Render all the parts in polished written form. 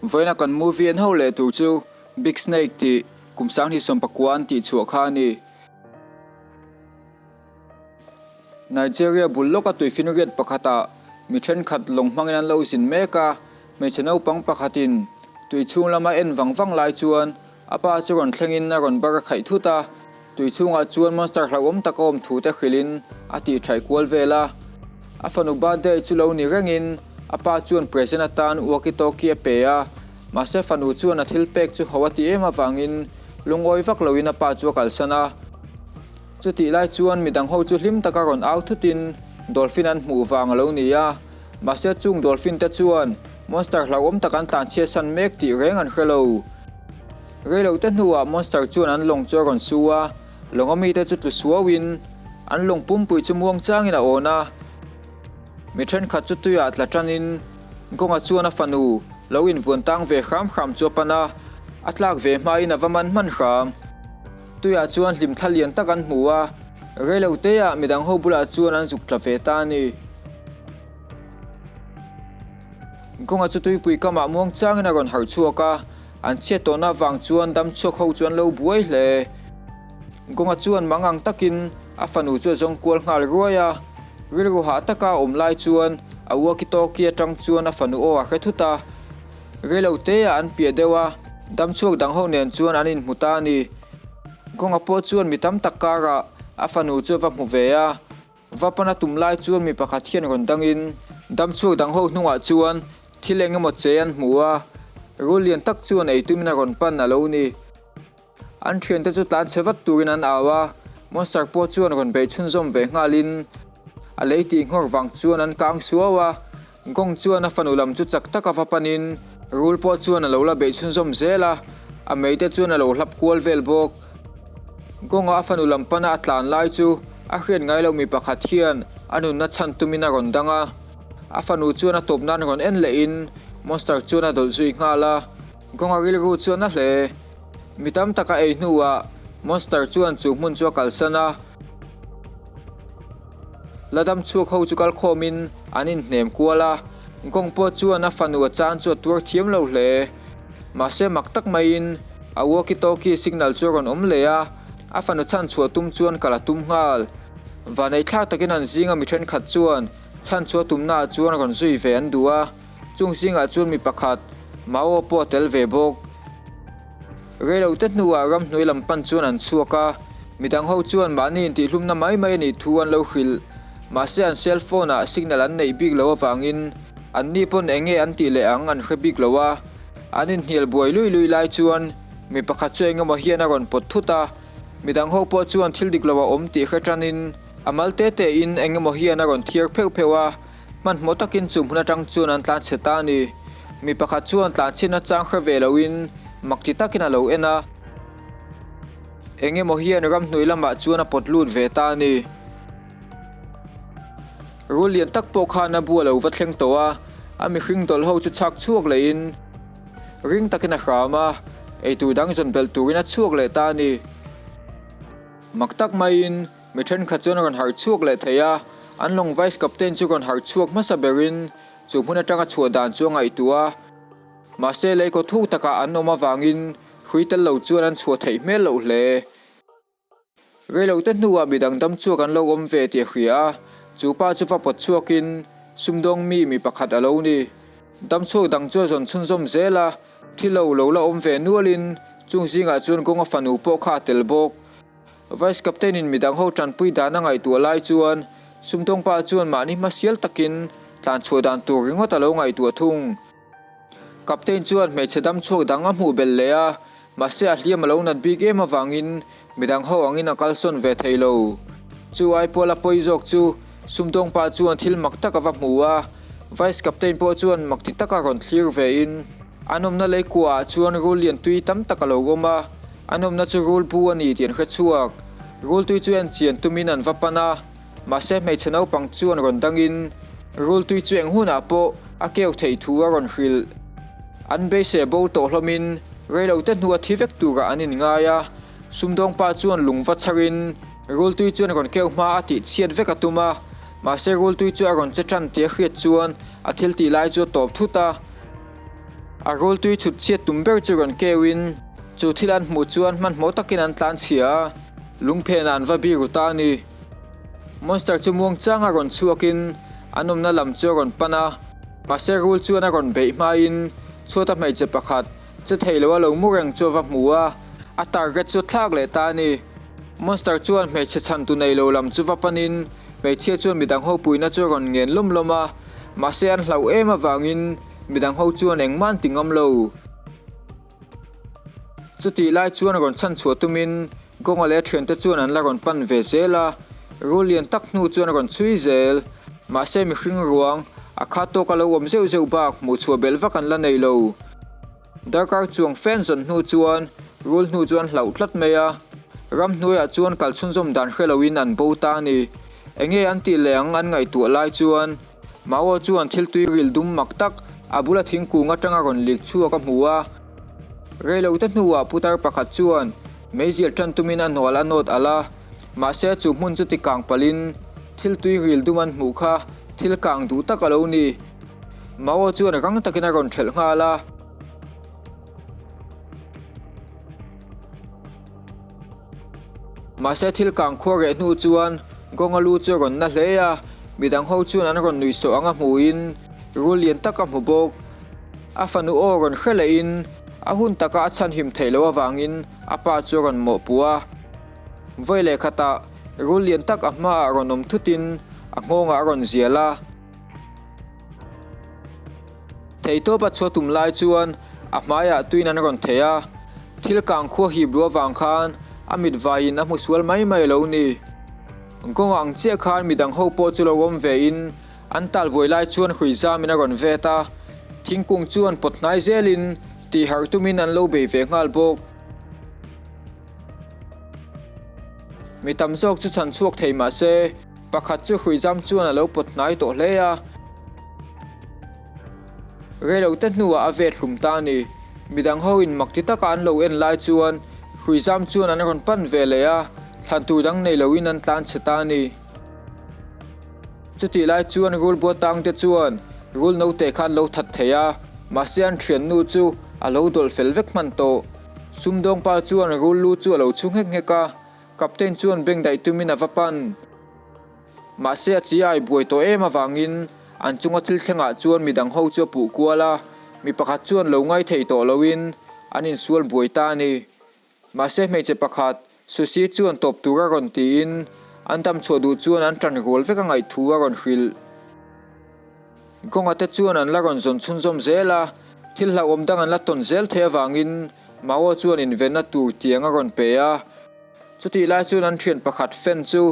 Vawiina kan movie en ho leh tur chu Big Snake tih kum sanghnih sawmpakua an tih chhuah kha a ni. Nigeria bul lawka tuifinriat pakhatah mi thenkhat lawng hmangin an lo zin mek a, hmeichhe naupang pakhatin tui chhung lama en vang vang lai chuan a pa chu rawn thlengin a rawn bar a khaih thut a, tui chhungah chuan monster hlauhawm tak a awm thu te hrilhin a tih thaih kual vel a. A fanu birthday chu lo ni rengin a pa chuan present atan walkie talkie a pe a, mahse fanu chuan a thil pek chu ho a ti em avangin lungawi vak loin a pa chu a kalsan a. Chutih lai chuan midang ho chu hlim taka rawn au thutin dolphin an hmuh vang a lo ni a, mahse chung dolphin te chuan monster hlauhawm tak an tlanchhiat san mek tih reng an hre lo. Reilo te hnuah monster chuan an lawng chu a rawn su a, lawnga mite chu tlu suauin an lawng pumpui chu muang changin a awn a. Mi thenkhat chu tuiah tla tanin Gawnga chuan a fanu lo invuan tang ve hram hram chu a pan a, a tlak ve hmain a va man hman hram. Tuiah chuan hlimthla lian tak an hmu a, reilo teah midang ho bulah chuan an zuk tla ve ta a ni. Gawnga chu tuipui kamah muang changin a rawn harh chhuak a, an chhiat tawhna avang chuan dam chhuak ho chu an lo buai hle. Gawnga chuan mang ang takin a fanu chu a zawng kual nghal ruai a, rilru hah taka a awm lai chuan a walkie talkie atang chuan a fanu aw a hre thut a. Reilo teah an piah deuh a, dam chhuak dang ho nen chuan an inhmu ta a ni. Gawnga pawh chuan mi tam tak karah a fanu chu a va hmu ve a, va pan a tum lai chuan mi pakhat hian rawn dangin dam chhuak dang ho hnungah chuan thil eng emaw che an hmu a, rul lian tak chuan ei tumin a rawn pan a lo ni. An thiante chu tlan chhe vat turin an au a, monster pawh chuan rawn beih chhunzawm ve nghalin a lei tih nghawr vang chuan an kang suau a, Gong chuan a fanu lam chu chak taka va panin rul pawh chuan a lo la beih chhunzawm zel a, a mei te chuan a lo hlap kual vel bawk. Gonga a fanu lam pana a tlan lai chu a hriat ngai loh mi pakhat hian a nunna chhan tumin a rawn dang a, a fanu chuan a tawp nan rawn en lehin monster chuan a dawlh zui nghal a. Kawnga rilru chuan a hle. Mi tam tak a ei hnuah Monster chuan chu hmun chu a kalsan a. La dam chhuak ho chu kal khawmin an inhnem kual a. Gong pawh chuan a fanu a chan chu a tuar thiam lo hle. Mahse mak tak maiin a walkie talkie signal chu a rawn awm leh a, a fanu chhan chhuah tum chuan kal a tum nghal. Vanei thlak takin an zinga mi thenkhat chuan chhan chhuah tumnaah chuan rawn zui ve an duh a. Chung zingah chuan mi pakhat, Mao pawh a tel ve bawk. Reilote hnuah ramhnuai lam pan chuan an chhuak a, midang ho chuan mahni intihhlumna mai mai a nih thu an lo hrilh. Mahse an cell phone ah signal an neih bik loh avangin anni pawn eng nge an tih leh ang an hre bik lo a. An inhnial buai luih luih lai chuan mi pakhat chu eng emaw hian a rawn pawt thut a, midang ho pawh chuan thil dik lo a awm tih hre tanin a mal te te in eng emaw hian a rawn thiar pheuh pheuh a. Hmanhmawh takin chu hmun atang chuan an tlan chhe ta a ni. Mi pakhat chuan tlan chhiatna chang hre ve loin mak ti takin a lo en a. Eng emaw hian ramhnuai lamah chuan a pawt lut ve ta a ni. Rul lian tak pawh khan a bu a lo va thleng tawh a, a mihring dawlh ho chu chhak chhuak lehin ring takin a hram a, eitur dang zawn belh turin a chhuak leh ta a ni. Mak tak maiin Mi thenkhat chuan rawn harh chhuak leh thei a, an lawng vice captain chu rawn harh chhuak hmasa berin chu hmun atanga chhuah dan chu a ngaihtuah a. Mahse lei kaw thuk takah an awm avangin hrui tel lo chuan an chhuah theih hmel loh hle. Reilote hnuah midang dam chhuak an lo awm ve tih a hria a, chu pa chu va pawt chhuakin sumdawng mi mi pakhat a lo ni. Dam chhuak dang chu a zawn chhunzawm zel a, thi lo lo la awm ve nualin chung zingah chuan kawnga fanu pawh kha a tel bawk. Vice Captain in midang ho tanpui dan a ngaihtuah lai chuan sumdawng pa chuan mahni hmasial takin tlan chhuah dan tur ringawt a lo ngaihtuah thung. Captain chuan hmeichhe dam chhuak dang a hmuh belh leh a, mahse a hliam a lo nat bik em avangin midang ho angin a kalsawn ve thei lo. Chu ai pawla pawi zawk chu sumdawng pa chuan thil mak tak a va hmu a, Vice Captain pawh chuan mak ti taka rawn thlir ve in an awmna lei kuaah chuan rul lian tui tam tak a lo awm a, An awmna chu rul bu a ni tih an hre chhuak. Rul tui chu en chian tumin an va pan a, mahse hmeichhe naupang chuan rawn dangin rul tui chu eng hunah pawh a keu theih thu a rawn hrilh. An beisei a bo tawh hlawmin reilote hnua thi vek turah an inngai a, sumdawng pa chuan lung va chharin rul tui chuan rawn keu hma a tih chhiat vek a tum a, mahse rul tui chu a rawn che tan tih a hriat chuan a thil tih lai chu a tawp thut a. A rul tui chhut chhiat tum ber chu rawn keuin chu thil an hmuh chuan hmanhmawh takin an tlan chhia a, lungphenah an va biru ta a ni. Monster chu muang changa rawn chhuakin an awmna lam chu a rawn pan a, mahse rul chuan a rawn beih hmain chhuata hmeichhe pakhat che thei lo a lo mu reng chu a va hmu a, a target chu a thlak leh ta a ni. Monster chuan hmeichhe chhantu nei lo lam chu va panin hmeichhia chuan midang ho puina chu a rawn ngen lawm lawm a, mahse an hlauh em avangin midang ho chuan engmah an ti ngam lo. Chutih lai chuan rawn chhan chhuah tumin Kawnga leh a thiante chuan an la rawn pan ve zel a, rul lian tak hnu chuan a rawn chhui zel. Mahse mihring ruang a khat tawk a lo awm zeuh zeuh bak hmuh chhuah belh vak an la nei lo. Darkar chuang fan zawn hnu chuan rul hnu chu an hlauh tlat mai a, ramhnuaiah chuan kal chhunzawm dan hre loin an bo ta a ni. Enge an tih leh ang an ngaihtuah lai chuan Mao chuan thil tui ril dum mak tak a bula thingkung atanga rawn lik chhuak a hmu a. Reilote hnuah putar pakhat chuan meizial tan tumin a hnual a nawt alh a, mahse chu hmun chu ti kang palhin thil tui ril dum an hmuh kha thil kang duh tak a lo ni. Mao chuan rang takin a rawn thelh nghal a. Mahse thil kang khua reh hnu chuan Gawnga lu chu a rawn na hle a, midang ho chuan an rawn nuih sawh ang a hmuhin rul lian tak a hmu bawk. A fanu aw rawn hre lehin a hun taka a chhanhim theih loh avangin a pa chu a rawn mawhpuh a. Vawi leh khatah rul lian tak a hmaah rawn awm thutin a nghawngah a rawn zial a. Theihtawp a chhuah tum lai chuan a hmaiah tuin an rawn thei a, thil kang khua hip luh avang khan a mit vaiin a hmu sual mai mai lo ni. Kawng ang chiah khan midang ho pawh chu lo awm vein an tal buai lai chuan hrui zamin a rawn vet a, thingkung chuan pawt hnai zelin tih harh tumin an lo bei ve nghal bawk. Mi tam zawk chu chhan chhuak thei mah se pakhat chu hrui zam chuan a lo pawt hnai tawh hle a. Reilote hnuah a vet hlum ta a ni. Midang ho in mak ti taka an lo en lai chuan hrui zam chuan an rawn pan ve leh a, thlan tur dang nei loin an tlan chhe ta a ni. Chutih lai chuan rul bua tang te chuan rul note kha an lo that thei a, mahse an thiannu chu a lo dawlh fel vek hman tawh. Sumdawng pa chuan rul lu chu a lo chhu nghek nghek a, Captain chuan beng daih tumin a va pan. Mahse a chi ai buai tawh em avangin an chunga thil thlengah chuan midang ho chu a puh kual a, mi pakhat chuan lo ngai thei tawh loin an insual buai ta a ni. Mahse hmeichhe pakhat, Susie chuan tawp tur a rawn tiin an dam chhuah duh chuan an ṭan rual vek a ngaih thu a rawn hrilh. Kawnga te chuan an la rawn zawn chhunzawm zel a, thil hlauhawm dang an la tawn zel theih avangin Mao chuan invenna tur tiang a rawn pe a. Chutih lai chuan an thian pakhat fan chu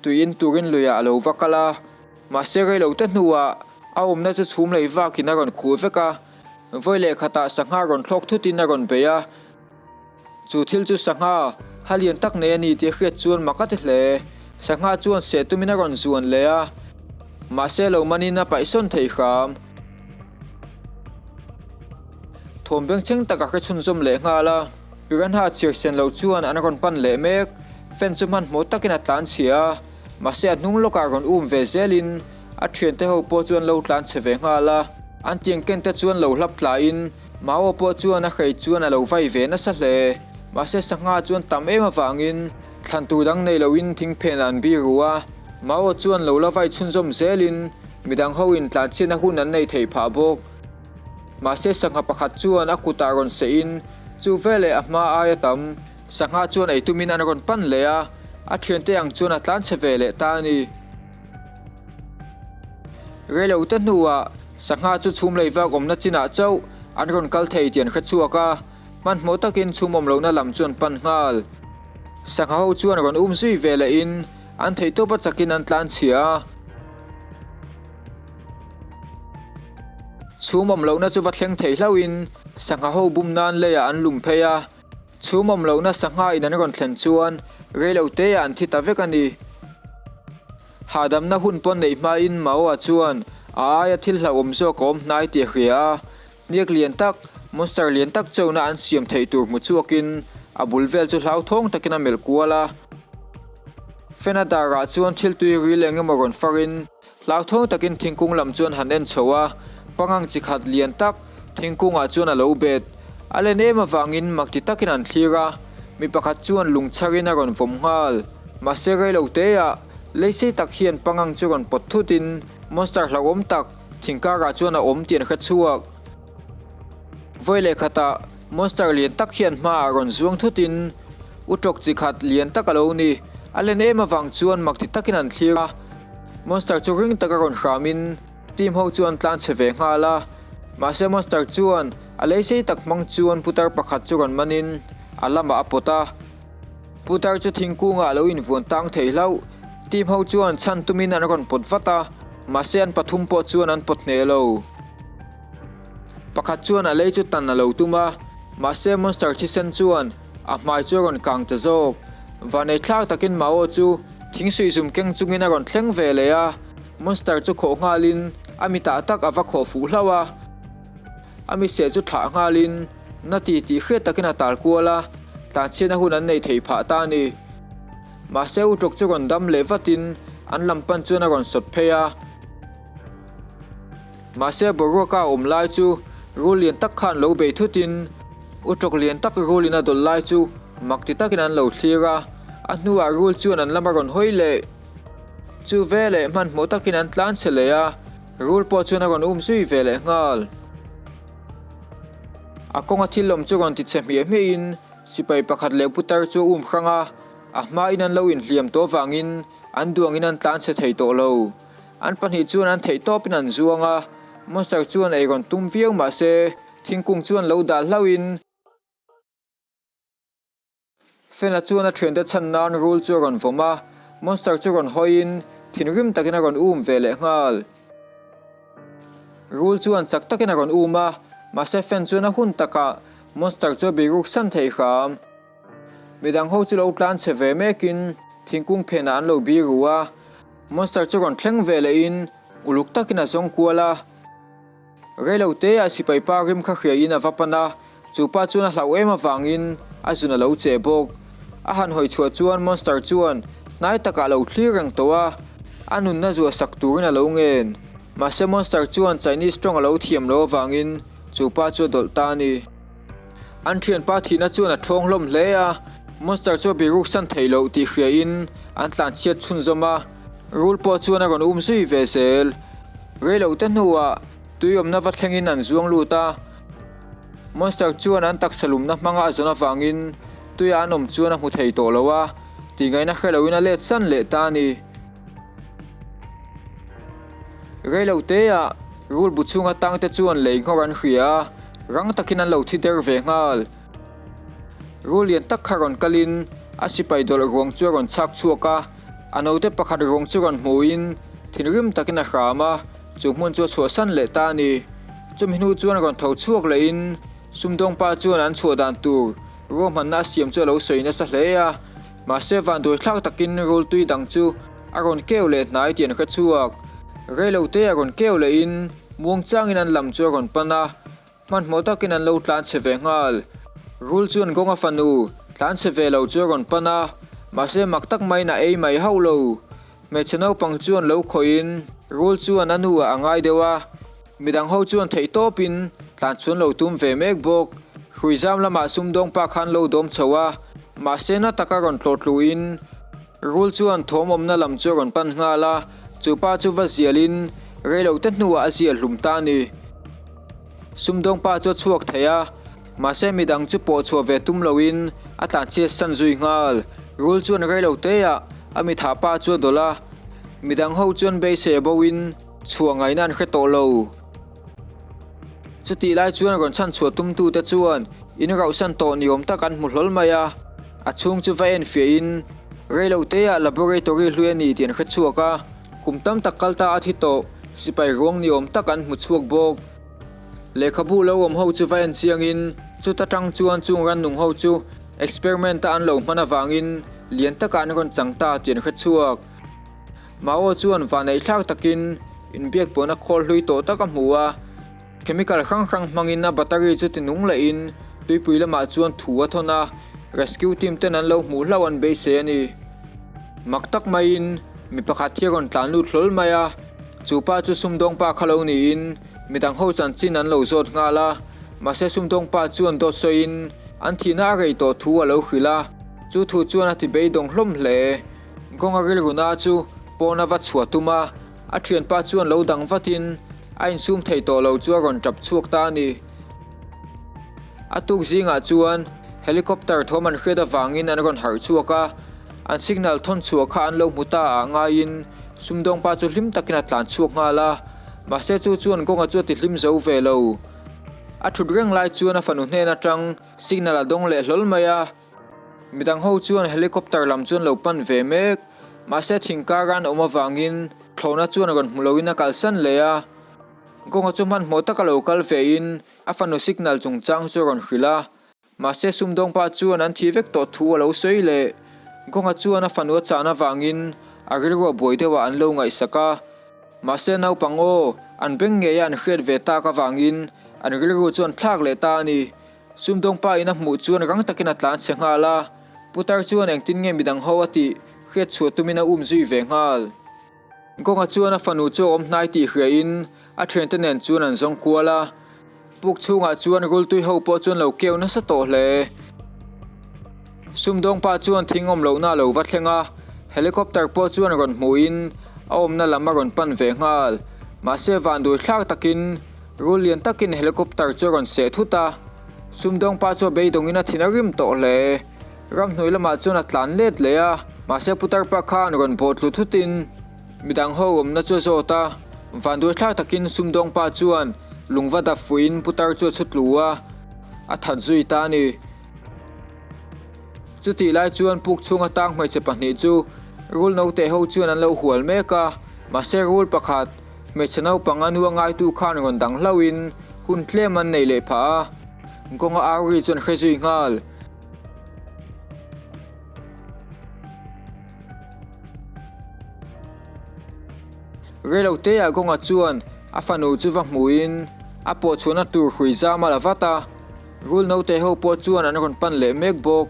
tui in turin luiah a lo va kal a, mahse reilote hnuah a awmna chu chhum lei vakin a rawn khuh vek a, vawi leh khatah sangha rawn thlawk thutin a rawn bei a. Chu thil chu sangha ha lian tak nei a ni tih a hriat chuan mak a ti hle. Sangha chuan seh tumin a rawn zuan leh a, mahse lo manin a paihsawn thei hram. Thawm bengchheng tak a hre chhunzawm leh nghal a. Piranha chhir sen loh chuan an rawn pan leh mek. Fan chu hmanhmawh takin a tlan chhia a, mahse a hnung lawkah rawn um ve zelin a thiante ho pawh chuan lo tlan chhe ve nghal a. An tiang ken te chuan lo hlap tlain Mao pawh chuan a hrei chuan a lo vai ve nasa hle. Mahse sangha chuan tam em avangin thlan tur dang nei loin thing phenah an bir ru a. Mao chuan lo la vai chhunzawm zelin midang hoin tlanchhiatna hun an nei theih phah bawk. Mahse sangha pakhat chuan a kutah rawn sehin chu veleh a hma aia tam sangha chuan ei tumin an rawn pan leh a, a thiante ang chuan a tlan chhe ve leh ta a ni. Reilote hnuah sangha chu chhum lei vak awmna chinah chauh an rawn kal thei tih an hre chhuak a, hmanhmawh takin chhum awm lohna lam chu an pan nghal. Sangha ho chuan rawn um zui ve lehin an theihtawp a chakin an tlan chhia a. Chhum awm lohna chu va thleng thei hlauhin sangha ho bum nan leiah an lum phei a, chhum awm lohna sangha in an rawn thlen chuan reilo teah an thi ta vek a ni. Hahdamna hun pawn neih hmain Maoa chuan a aia thil hlauhawm zawk a awm hnai tih a hria a, hniak lian tak, monster lian tak chona an siam theih tur hmu chhuakin a bul vel chu hlauthawng takin a melh kual a. Fena darah chuan thil tui ril eng emaw rawn farin Hlauthawng takin thingkung lam chuan han en chho a, pangang chi khat lian tak, Thingkungah chuan a lo bet. A len em avangin mak ti takin an thlir a, mi pakhat chuan lung chharin a rawn vawm nghal. Mahse reilo teah leisei tak hian pangang chu rawn pawt thutin monster hlauhawm tak thing karah chuan a awm tih an hre chhuak. Vawi leh khatah monster lian tak hian hmaah rawn zuang thutin utawk chi khat lian tak a lo ni. A len em avang chuan mak ti takin an thlir a, monster chu ring taka rawn hramin Team ho chuan tlan chhe ve nghal a, mahse Monster chuan a leisei tak hmang chuan putar pakhat chu rawn manin a lamah a pawt a. Putar chu thingkungah a lo invuan tang thei hlauh. Team ho chuan chhan tumin an rawn pawt vat a, mahse an pathum pawh chuan an pawt hneh lo. Pakhat chuan a lei chu tan a lo tum a, mahse Monster thisen chuan a hmai chu a rawn kang ta zawk. Vanei thlak takin Mao chu thing suihzum keng chungin a rawn thleng ve leh a. Monster chu khawh nghalin a mitah tak a va khawh fuh hlauh a, a mitseh chu thlah nghalin na ti tih hriat takin a tal kual a, tlanchhiatna hun an nei thei phah ta a ni. Mahse Utawk chu rawn dam leh vatin an lam pan chuan a rawn sawt phei a. Mahse boruaka a awm lai chu rul lian tak khan lo bei thutin Utawk lian tak rulin a dawlh lai chu mak ti takin an lo thlir a, a hnuah rul chuan an lam a rawn hawi leh. Chu veleh hmanhmawh takin an tlan chhe leh a, rul pawh chuan a rawn um zui ve leh nghal. A kawnga thil awm chu rawn ti chhe hmiah hmiahin sipai pakhat leh putar chu a um hrang a, a hmain an lo inhliam tawh avangin an duangin an tlan chhe thei tawh lo. An pahnih chuan an theih tawpin an zuang a, monster chuan ei rawn tum viau mahse thingkung chuan lo dah hlauhin, Fena chuan a thiante chhan nan rul chu a rawn vawm a, Monster chu rawn hawiin thinrim takin a rawn um ve leh nghal. Rul chuan chak takin a rawn um a, mahse Fen chuan a hun takah Monster chu a biruk san thei hram. Midang ho chu lo tlan chhe ve mekin thingkung phenah an lo biru a, Monster chu rawn thleng ve lehin uluk takin a zawng kual a. Reilo te ah sipai pa rim kha hriaiin a va pan a, Chu pa chuan a hlauh em avangin a zun a lo che bawk. A han hawi chhuah chuan Monster chuan hnai takah a lo thlir reng tawh a, a nunna zuah sak turin a lo ngen. Mahse Monster chuan Chinese tawng a lo thiam lo avangin chu pa chu a dawlh ta a ni. An thianpa thihna chuan a thawng hlawm hle a, Monster chu a biruk san thei loh tih hriain an tlanchhiat chhunzawm a, rul pawh chuan a rawn um zui ve zel. Reilote hnuah tui awmna va thlengin an zuang lut a. Monster chuan an taksa lumna hmanga a zawn avangin tuia an awm chuan a hmu thei tawh lo a, tihngaihna hre loin a let san leh ta a ni. Reilo teah rul bu chhunga tangte chuan lei nghawr an hria a, rang takin an lo thi der ve nghal. Rul lian tak kha rawn kalin a sipai dawlh ruang chu a rawn chhak chhuak a, a naute pakhat ruang chu rawn hmuin thinrim takin a hram a. Chu hmun chu a chhuahsan leh ta a ni. Chumi hnu chuan rawn tho chhuak lehin sumdawngpa chuan an chhuah dan tur ruahmanna a siam chu a lo sawi nasa hle a. Mahse vanduai thlak takin rul tui dang chu a rawn keu leh hnai tih an hre chhuak. Reilo te a rawn keu lehin muangchangin an lam chu a rawn pan a. Hmanhmawh takin an lo tlan chhe ve nghal. Rul chuan Gawnga fanu tlan chhe ve lo chu a rawn pan a, mahse mak tak maiin a ei mai hauh lo. Hmeichhe naupang chuan lo khawihin Rul chuan a nuah a ngai deuh a, midang ho chuan theihtawpin tlan chhuan lo tum ve mek bawk. Hruizam lamah sumdawng pa khan lo dawm chho a, mahse na taka rawn tlawh tluin Rul chuan thawm awmna lam chu a rawn pan nghal a, chu pa chu va zialin reilote hnuah a zial hlum ta a ni. Sumdawng pa chu a chhuak thei a, mahse midang chu pawh chhuah ve tum loin a tlanchhiat san zui nghal. Rul chuan reiloteah a mi thah pa chu a dawlh a, midang ho chuan beisei a boin chhuah ngaihna an hre tawh lo. Chutih lai chuan rawn chhan chhuah tumtute chuan in rauhsan tawh ni awm tak an hmu hlawl mai a, a chhung chu va en fiahin reiloteah laboratory hlui a ni tih an hre chhuak a, kum tam tak kal ta a thi tawh sipai ruang ni awm tak an hmu chhuak bawk. Lehkhabu lo awm ho chu va en chiangin chuta tang chuan chung rannung ho chu experiment a an lo hman avangin lian takah an rawn chang ta tih an hre chhuak. Mao chuan vaneihthlak takin inbiakpawhna khawl hlui tawh tak a hmu a, chemical hrang hrang hmangin a battery chu ti nung lehin tuipui lamah chuan thu a thawn a, rescue team ten an lo hmuh hlauh an beisei a ni. Mak tak maiin mi pakhat hi a rawn tlan lut hlawl mai a, chu pa chu sumdawng pa kha lo niin Midang ho chanchin an lo zawt nghal a, mahse sumdawng pa chuan dawt sawiin an thihna a rei tawh thu a lo hrilh a, chu thu chuan a ti beidawng hlawm hle. Kawnga rilruna chu pawn a va chhuah tum a, a thianpa chuan lo dang vatin a insum thei tawh lo chu a rawn tap chhuak ta a ni. A tuk zingah chuan helicopter thawm an hriat avangin an rawn harh chhuak a, an signal thawn chhuah kha an lo hmu ta ah ngaiin sumdawngpa chu hlim takin a tlan chhuak nghal a, mahse chu chuan kawnga chu a ti hlim zo ve lo. A thut reng lai chuan a fanu hnen atang signal a dawng leh hlawl mai a. Midang ho chuan helicopter lam chuan lo pan ve mek, mahse thingkar an awm avangin thlawhna chuan rawn hmu loin a kalsan leh a. Kawnga chu hmanhmawh taka lo kal vein a fanu signal chungchang chu a rawn hrilh a, mahse sumdawngpa chuan an thi vek tawh thu a lo sawi leh. Kawnga chuan a fanu a chan avangin a rilru a buai deuhah an lo ngaihsak a, mahse naupang aw, an beng ngeia an hriat ve tak avangin an rilru chuan thlak leh ta a ni. Sumdawng pa in a hmuh chuan rang takin a tlan chhe nghal a, putar chuan engtin nge midang ho a tih hriat chhuah tumin a um zui ve nghal. Kawnga chuan a fanu chu a awm hnai tih hria in a thiante nen chuan an zawng kual a, puk chhungah chuan rultui ho pawh chuan lo keu nasa tawh hle. Sumdawng pa chuan thing awm lohna a lo va thleng a, helicopter pawh chuan rawn hmuh in a awmna lam a rawn pan ve nghal. Mahse vanduai thlak takin Rul lian takin helicopter chu a rawn seh thut a, sumdawng pa chu a beidawngin a thin a rim tawh hle. Ramhnuai lamah chuan a tlan let leh a, mahse putar pa khan rawn bawh thlu thutin midang ho awmna chu a zawt a. Vanduai thlak takin sumdawng pa chuan lungva dap fuihin putar chu a chhu tlu a, a that zui ta a ni. Chutih lai chuan puk chhunga tang hmeichhe pahnih chu rul naute ho chuan an lo hual mek a, mahse rul pakhat, Hmeichhe naupang a nua ngaitu khan rawn dang hlauhin hun tlem an nei leh phah a, kawnga au ri chuan hre zui nghal. Reiloteah kawnga chuan a fanu chu va hmuhin a pawhchhuahna tur hrui zam a la vat a, rul naute ho pawh chuan an rawn pan leh mek bawk.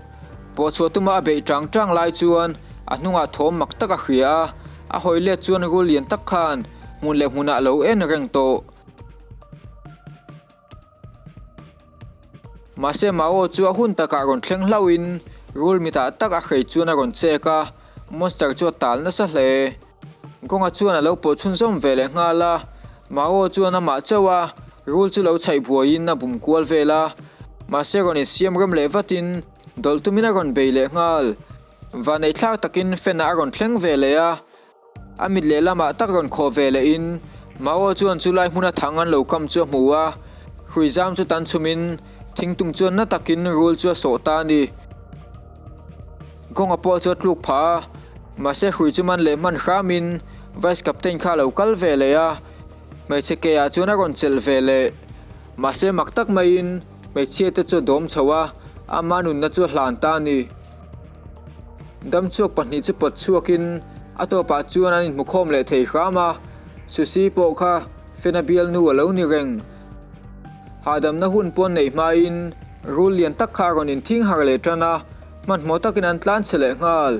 Pawhchhuah tuma a beih tang tang lai chuan a hnungah thawm mak tak a hria a, a hawi let chuan rul lian tak khan hmun leh hmunah a lo en reng tawh. Mahse Mao chu a hun takah rawn thleng hlauhin rul mitah tak a hrei chuan a rawn chek a, monster chu a tal nasa hle. Kawnga chuan a lo pawh chhunzawm ve leh nghal a, Mao chuan amah chauh a rul chu lo chhaih buaiin a bum kual vel a, mahse rawn insiam rem leh vatin dawlh tumin a rawn bei leh nghal. Vanneih thlak takin fan-ah a rawn thleng ve leh a, a mit lehlamah tak rawn khawh ve lehin Mao chuan chulai hmuna thang an lo kam chu a hmu a, hrui zam chu tan chhumin thingtum chuan na takin rul chu a sawh ta a ni. Kawnga pawh chu a tluk phah a, mahse hrui chu man leh hman hramin Vice Captain kha a lo kal ve leh a, hmeichhe ke ah chuan a rawn chelh ve leh. Mahse mak tak maiin hmeichhia te chu a dawm chho a, ama nunna chu a hlan ta a ni. Damchhuak pahnih chu pawt chhuakin a tawpah chuan an inhmukhawm leh thei hram a, Susie pawh kha Fena bialnu a lo ni reng. Hahdamna hun pawn neih hmain rul lian tak kha a rawn inthing har leh tan a, hmanhmawh takin an tlan chhe leh nghal.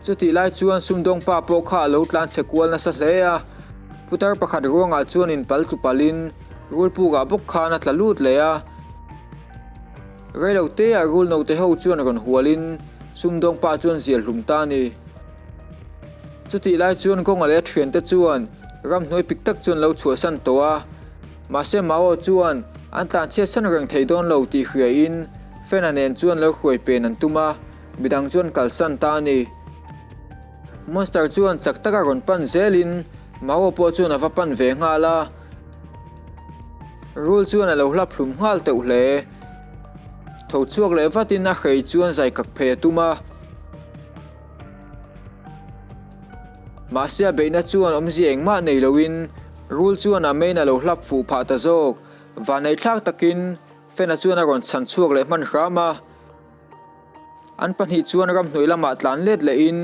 Chutih lai chuan sumdawng pa pawh kha a lo tlan chhe kual nasa hle a, putar pakhat ruangah chuan inpal tlu palhin rul pukah bawk khan a tla lut leh a. Reiloteah rul naute ho chuan rawn hualin sumdawng pa chuan zial hlum ta a ni. Chutih lai chuan kawnga leh a thiante chuan ramhnuai pik tak chuan lo chhuahsan tawh a, mahse Mao chuan an tlanchhiatsan reng thei dawn lo tih hriain Fena nen chuan lo hruai pen an tum a, midang chuan kalsan ta a ni. Monster chuan chak taka rawn pan zelin Mao pawh chuan a va pan ve nghal a, rul chuan a lo hlap hlum nghal teuh hle. Tho chhuak leh vatin a hrei chuan zai kak phei a tum a. Mahse a beihna chuan awmzia engmah nei loin rul chuan a main a lo hlap fuh phah ta zawk. Vaneihthlak takin Fena chuan a rawn chhan chhuak leh hman hram a. An pahnih chuan ramhnuai lamah tlan let lehin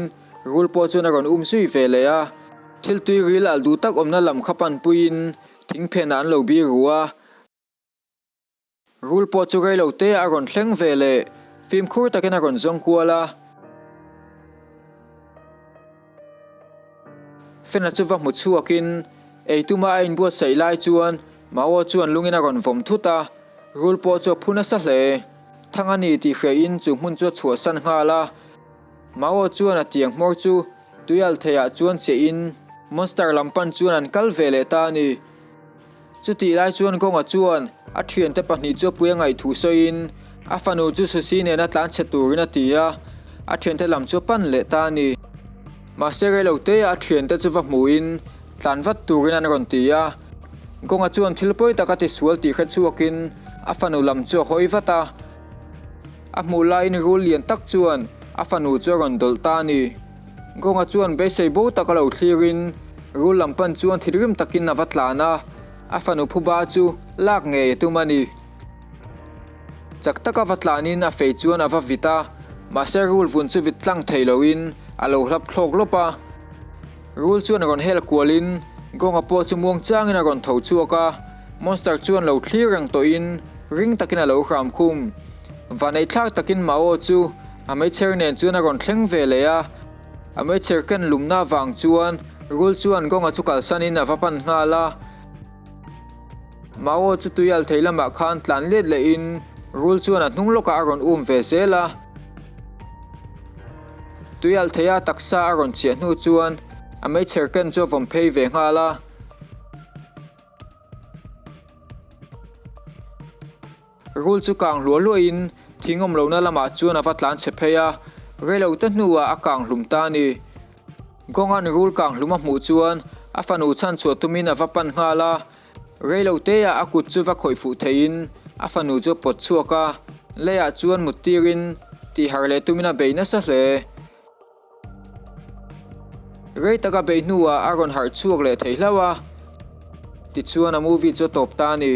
rul pawh chuan a rawn um zui ve leh a. Thil tui ril alh duh tak awmna lam kha panpuiin thing phenah an lo bir ru a. Rul pawh chu rei lo te a rawn thleng ve leh fimkhur takin a rawn zawng kual a. Fena chu va hmu chhuakin ei tuma a inbuatsaih lai chuan Mao chuan lungin a rawn vawm thut a, rul pawh chu a phu nasa hle. Thang a ni tih hriain chu hmun chu a chhuahsan nghal a. Mao chuan a tiang hmawr chu tuial theiah chuan chiahin monster lam pan chuan an kal ve leh ta a ni. Chutih lai chuan Gonga chuan a thiante pahnih chu a pui a ngaih thu sawiin a fanu chu Susi nena tlan chhe turin a ti a, a thiante lam chu a pan leh ta a ni. Mahse reiloteah a thiante chu va hmuhin tlan vat turin an rawn ti a, Gonga chuan thil pawi tak a ti sual tih hre chhuakin a fanu lam chu a hawi vat a. A hmuh laiin rul lian tak chuan a fanu chu a rawn dawlh ta a ni. Kawnga chuan beisei bo tak a lo thlirin rul lam pan chuan thilrim takin a va tlan a, a fanu phuba chu lak ngei a tum a ni. Chak taka va tlanin a fei chuan a va vit a, mahse rul vun chu vit tlang thei loin a lo hlap thlawk lawp a. Rul chuan a rawn hel kualin Kawnga pawh chu muang changin a rawn tho chhuak a, monster chuan lo thlir reng tawhin ring takin a lo hram khum. Vaneihthlak takin Mao chu A meichher nen chuan a rawn thleng ve leh a, a meichher ken lumna avang chuan rul chuan kawnga chu kalsanin a va pan nghal a. Mao chu tui al thei lamah khan tlan let lehin rul chuan a hnung lawkah a rawn um ve zel a. Tui al theia taksa a rawn chhiah hnu chuan a meichher ken chu a vawm phei ve nghal a. Rul chu kang hluah hluahin thing awm lohna lamah chuan a va tlan chhe phei a, reilo te hnuah a kang hlum ta a ni. Gawnga'n rul kang hlum a hmuh chuan a fanu chhanchhuah tumin a va pan nghal a, reilo teah a kut chu va khawih fuh theiin a fanu chu a pawt chhuak a, leiah chuan mut tirin tihharh leh tumin a bei nasa hle. Rei taka bei hnuah a rawn harh chhuak leh thei hlauh a, tichuan a movie chu a tawp ta a ni.